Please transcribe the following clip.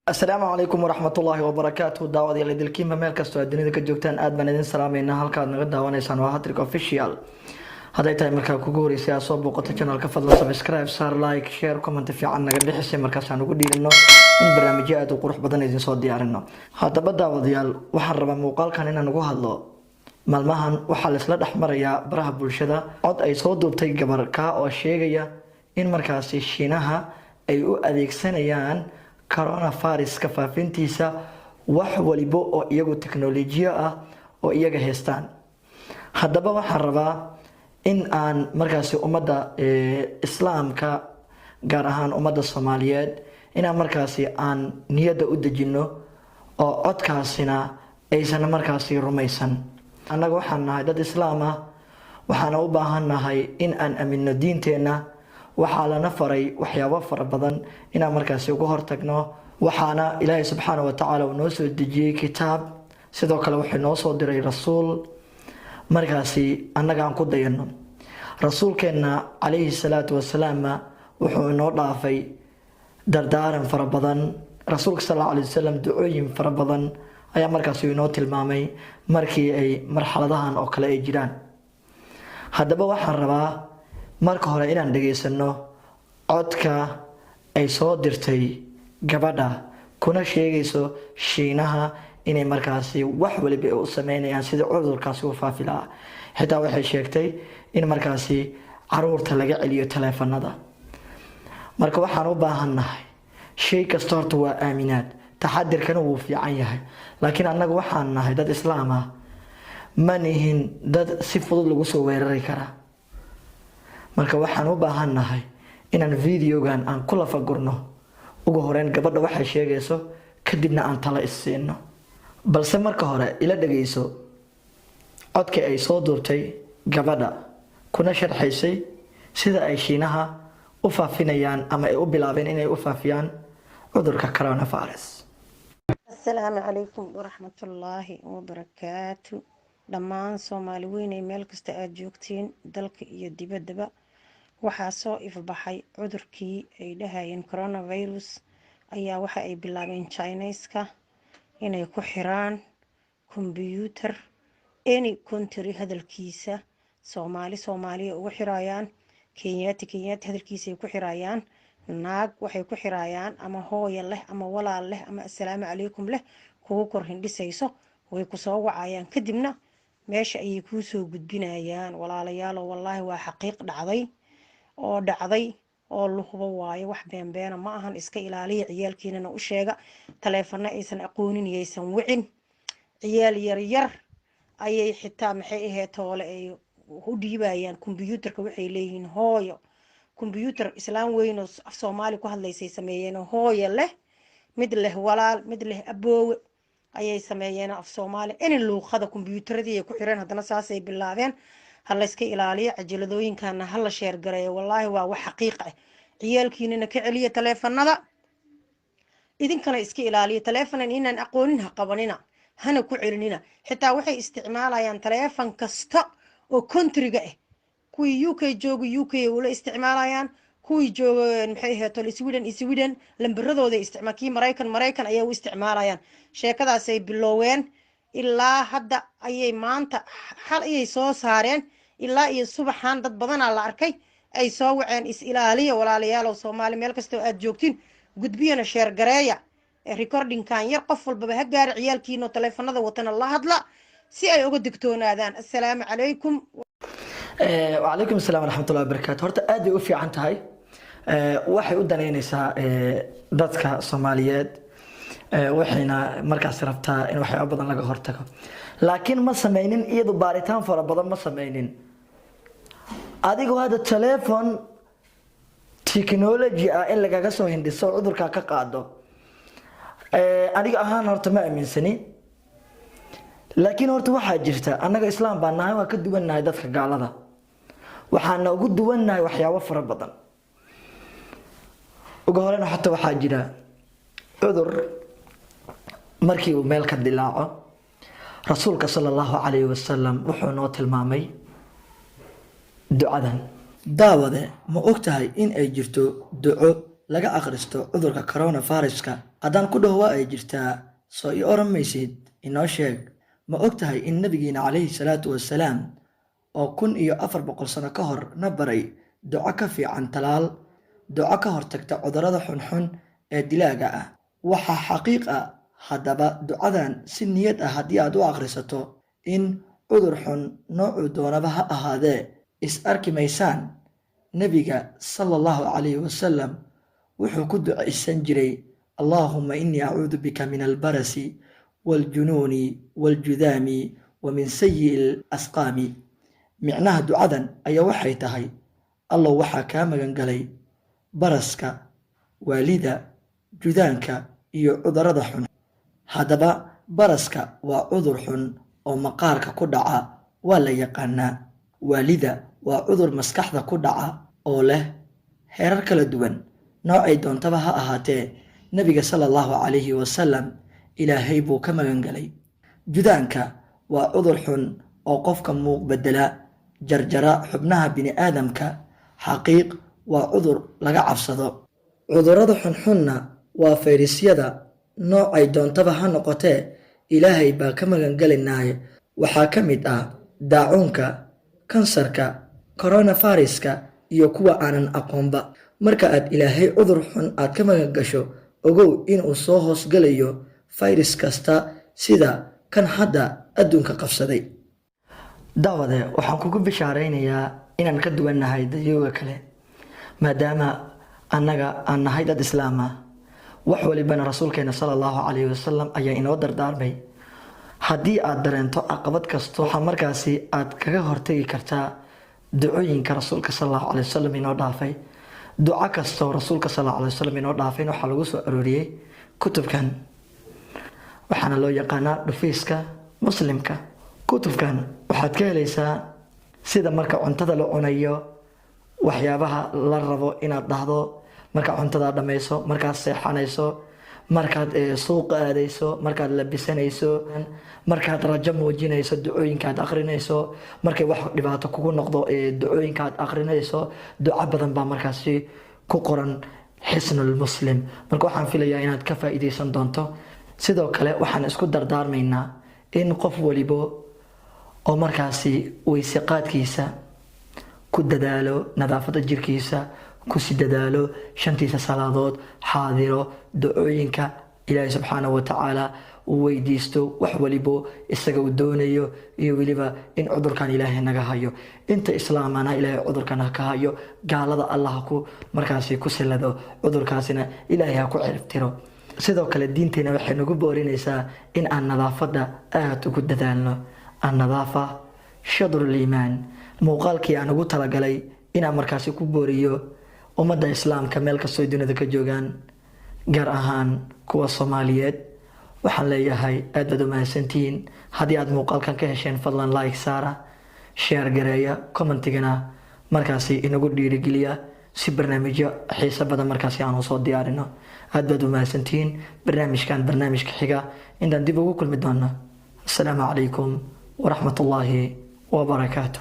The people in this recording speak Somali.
Asalaamu calaykum waraxmatullaahi wabarakaatu. Daawadayaal, idilkiinba meel kastoo aad dunida ka joogtaan, aad baan idin salaameynaa. Halkaad naga daawanaysaan waa Hatrik Official. Hadday tahay markaa kugu horeysay aad soo booqato channelka, fadlan subscribe saar, like, share, comment fiican naga bixisay, markaasaan ugu dhiirino in barnaamijyo aad u qurux badan idin soo diyaarino. Haddaba daawadayaal, waxaan rabaa muuqaalkan inaan ugu hadlo. Maalmahan waxaa laisla dhex marayaa baraha bulshada cod ay soo duubtay gabar kaa oo sheegaya in markaasi Shiinaha ay u adeegsanayaan coronaviruska faafintiisa wax walibo oo iyagu teknolojiyo ah oo iyaga haystaan. Haddaba waxaan rabaa in aan markaasi ummadda Islaamka, gaar ahaan ummadda Soomaaliyeed, inaan markaasi aan niyadda u dejino oo codkaasina aysan markaasi rumaysan. Annaga waxaan nahay dad Islaam ah, waxaana u baahan nahay in aan amino diinteenna. Waxaa lana faray waxyaabo fara badan inaan markaasi uga hortagno. Waxaana Ilaahay subxaana wa tacaala uu noo soo dejiyey kitaab, sidoo kale wuxuu noo soo diray rasuul markaasi annaga aan ku dayano. Rasuulkeenna calayhi salaatu wasalaamna wuxuu inoo dhaafay dardaaran fara badan. Rasuulka sal alla alay wasalam ducooyin fara badan ayaa markaasi inoo tilmaamay markii ay marxaladahan oo kale ay jiraan. Haddaba waxaan rabaa marka hore inaan dhageysano codka ay soo dirtay gabadha, kuna sheegayso Shiinaha inay markaasi wax waliba ay u sameynayaan sidii cudurkaasi u faafi lahaa. Xitaa waxay sheegtay in markaasi caruurta laga celiyo taleefanada. Marka waxaan u baahannahay, shay kasta horta waa aaminaad, taxadirkana wuu fiican yahay, laakiin annaga waxaan nahay dad Islaam ah, ma nihin dad si fudud lagu soo weerari karaa. Marka waxaan u baahannahay inaan videogan aan ku lafagurno ugu horeyn gabadha waxay sheegayso, kadibna aan talo issiino. Balse marka hore ila dhagayso codkii ay soo duubtay gabadha, kuna sharxaysay sida ay Shiinaha u faafinayaan ama ay u bilaabeen inay u faafiyaan cudurka coronavirus. Asalaamu calaykum waraxmatullaahi wabarakaatu. Dhammaan Soomaali weynay, meel kasta aada joogtiin, dalka iyo dibaddaba, waxaa soo ifbaxay cudurkii ay dhahayeen coronavirus. Ayaa waxa ay bilaabeen Chineyska inay ku xiraan kombyuutar any country hadalkiisa. Soomaali Soomaaliya ugu xirayaan, Kenyaati Kenyaati hadalkiisa ay ku xirayaan, naag waxay ku xirayaan ama hooya leh ama walaal leh ama assalaamu calaykum leh kugu kor hindhisayso, way kusoo wacayaan, kadibna meesha ayay kuusoo gudbinayaan. Walaalayaalo, wallaahi waa xaqiiq dhacday oo dhacday oo luhubo waayo, wax beenbeena ma ahan. Iska ilaaliya, ciyaalkiinana u sheega taleefano aysan aqoonin yaysan wicin. Ciyaal yaryar ayay xitaa, maxay ahayd, toole ay u dhiibayaan kombyuutarka. Waxay leeyihiin hooyo kombyuutar. Islaam weyn oo af Soomaali ku hadlaysay sameeyeen, hooyo leh, mid leh walaal, mid leh aboowe ayay sameeyeen af Soomaali ini luuqada kombyuutaradii ay ku xireen. Haddana saasay bilaabeen. Ha layska ilaaliyo, cajaladooyinkana ha la share gareeyo. Wallaahi waa wax xaqiiq ah. Ciyaalkiinana ka celiya taleefanada, idinkana iska ilaaliya. Taleefonan inaan aqoonin ha qabanina, hana ku celinina. Xitaa waxay isticmaalayaan taleefon kasta oo countryga ah. Kuwii UK jooga UK ula isticmaalayaan, kuwii jooga, maxay ahayd, Sweden, Sweden lambaradooda isticmaal, kii Maraykan, Maraykan ayay u isticmaalayaan. Sheekadaasay bilooween ilaa hadda ayay maanta xal ayay soo saareen. Ilaa iyo subaxan dad badanaa la arkay ay soo waceen. Is ilaaliya walaalayaalow. Soomaali meel kastoo aad joogtiin, gudbiyana, share gareeya recordingkan yar. Qof walbaba ha gaara, ciyaalkiinoo taleefanada watana la hadla si ay uga digtoonaadaan. Assalaamu calaykum. Wacalaykum asalaam waraxmatullahi wabarakaatu. Horta aad bay u fiican tahay. Waxay u daneyneysaa dadka Soomaaliyeed, waxayna markaas rabtaa in waxyaabo badan laga hortago, laakiin ma sameynin iyadu baaritaan fara badan ma sameynin. Adigoo hadda telefon technology ah in lagaga soo hindhiso cudurkaa ka qaado, aniga ahaan horta ma aaminsani. Laakiin horta waxaa jirta, annaga Islaam baa nahay, waa ka duwannahay dadka gaalada, waxaana ugu duwannahay waxyaabo fara badan. Ugu horena xataa waxaa jira cudur markii uu meel ka dilaaco, Rasuulka sala Allahu calayhi wasalam wuxuu noo tilmaamay ducadan. Daawade, ma og tahay in ay jirto duco Laga akhristo cudurka coronaviruska. Haddaan ku dhaho waa ay jirtaa, soo i oran maysid inoo sheeg? Ma og tahay in Nabigeena calayhi salaatu wasalaam oo 1400 sano ka hor na baray duco ka fiican talaal, duco ka hortagta cudurrada xunxun ee dilaaga ah? Waxaa xaqiiq ah haddaba ducadan si niyad ah haddii aad u akhrisato in cudur xun noocuu doonaba ha ahaadee is arki maysaan. Nebiga sala Allahu calayhi wasalam wuxuu ku ducaysan jiray: "Allaahuma innii acuudu bika min albarasi waaljunuuni waaljudaami wa min sayi'i alasqaami." Micnaha ducadan ayaa waxay tahay: Allow, waxaa kaa magan galay baraska, waalida, judaanka iyo cudurrada xun. Haddaba baraska waa cudur xun oo maqaarka ku dhaca, waa la yaqaanaa. Waalida waa cudur maskaxda ku dhaca oo leh heerar kala duwan. Noocay doontaba ha ahaatee, Nebiga sala Allahu calayhi wasalam Ilaahay buu ka magan galay. Judaanka waa cudur xun oo qofka muuq bedela, jarjara xubnaha bini'aadamka. Xaqiiq waa cudur laga cabsado. Cudurrada xunxunna waa fayrasyada, noocay doontaba ha noqotee, Ilaahay baa ka magangelinaaye. Waxaa ka mid ah daacuunka, kansarka, coronaviruska iyo kuwa aanan aqoonba. Marka aad Ilaahay cudur xun aad ka magan gasho, ogow inuu soo hoosgalayo fayrus kasta, sida kan hadda adduunka qabsaday. Daawade, waxaan kugu bishaaraynayaa inaan ka duwannahay dadyooga kale, maadaama annaga aan nahay dad Islaam ah. Wax walibana Rasuulkeena sala Allahu calayhi wasalam ayaa inoo dardaarmay. Haddii aad dareento caqabad kasto, waxaa markaasi aad kaga hortagi kartaa ducooyinka Rasuulka sala Allahu calay wasalam inoo dhaafay. Duco kastoo Rasuulka sal Allahu alay wasalam inoo dhaafayna waxaa lagu soo arooriyey kutubkan, waxaana loo yaqaanaa Dhufiiska Muslimka. Kutubkan waxaad ka helaysaa sida marka cuntada la cunayo waxyaabaha la rabo inaad dhahdo, marka cuntada dhammayso, markaad seexanayso, markaad suuqa aadayso, markaad labisanayso, markaad rajo muujinayso ducooyinkaad aqrinayso, markay wax dhibaato kugu noqdo ducooyinkaad aqrinayso. Duco badan baa markaasi ku qoran Xisnul Muslim. Marka waxaan filayaa inaad ka faa'iidaysan doonto. Sidoo kale waxaan isku dardaarmaynaa in qof walibo oo markaasi weyse qaadkiisa ku dadaalo, nadaafadda jirkiisa kusi dadaalo, shantiisa salaadood xaadiro, ducooyinka Ilaahay subxaanahu watacaala uu weydiisto wax walibo isaga uu doonayo, iyo weliba in cudurkan Ilaahay naga hayo. Inta islaamana Ilaahay cudurkan ha ka hayo. Gaalada Allah ku markaasi ku silado, cudurkaasina Ilaahay ha ku ciribtiro. Sidoo kale diinteena waxay nagu boorinaysaa in aan nadaafadda aada ugu dadaalno. Annadaafa shadrul iimaan. Muuqaalkii aan ugu talagalay inaan markaasi ku booriyo ummadda Islaamka meel kastoo dunida ka joogaan, gaar ahaan kuwa Soomaaliyeed, waxaan leeyahay aad baad u mahadsantihiin. Haddii aad muuqaalkan ka hesheen, fadlan like saara, share gareeya, commentigana markaasi inagu dhiirigeliya si barnaamijyo xiiso badan markaasi aanu soo diyaarino. Aad baad u mahadsantihiin. Barnaamijkan barnaamijka xiga intaan dib ugu kulmi doono, assalaamu calaykum waraxmat ullaahi wabarakaatu.